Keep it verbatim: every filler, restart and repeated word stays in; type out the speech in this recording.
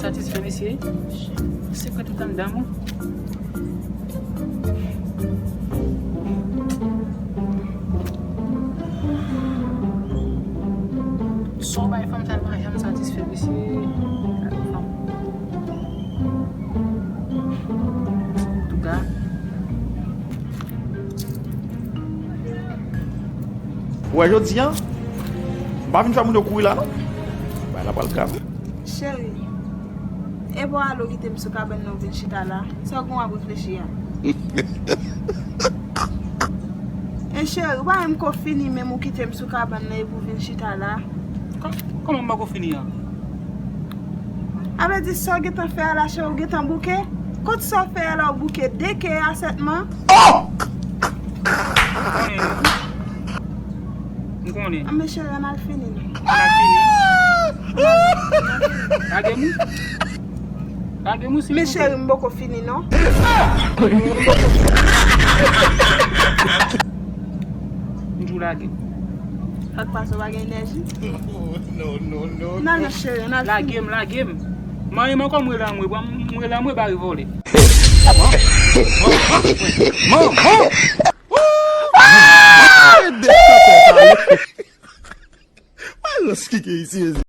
Satisfè mesye. Sekrè tout anndan mwen. Sa w bay fanm sa, l pa janm satisfè mesye. Gade fanm. Antouka. Ou wè jodi a, m pa vin fè moun yo kouri la non. Bagay la pral grav. Cheri, e pa w ale w kite m sou kabann nan, ou vin chita la. Sa w gen w ap reflechi a? E cheri, ou pa menm ko fini menm, ou kite m sou kabann nan epi w vin chita la. Kò-, kòman m pa ko fini a? A vle di sa w gentan fè a la, cheri, ou gentan bouke? Kot sa w fè a la, ou bouke de ke a sètman? Oh! M konnen. M konnen. A, men cheri, ann al fini non. Ann al fini. Lage m. Lage m, silvouplè. Men cheri, m poko fini non. M poko fini. M tou lage. Sa k pase, w pa gen enèji? Non, non, non. Nan, non, cheri, ann al fini. Lage m, lage m. Manyen m ankò, m rele anmwe, m rele anmwe, ba revòlè. Manman! Arete de tante pale. Mwen rans kike isi, Jezi.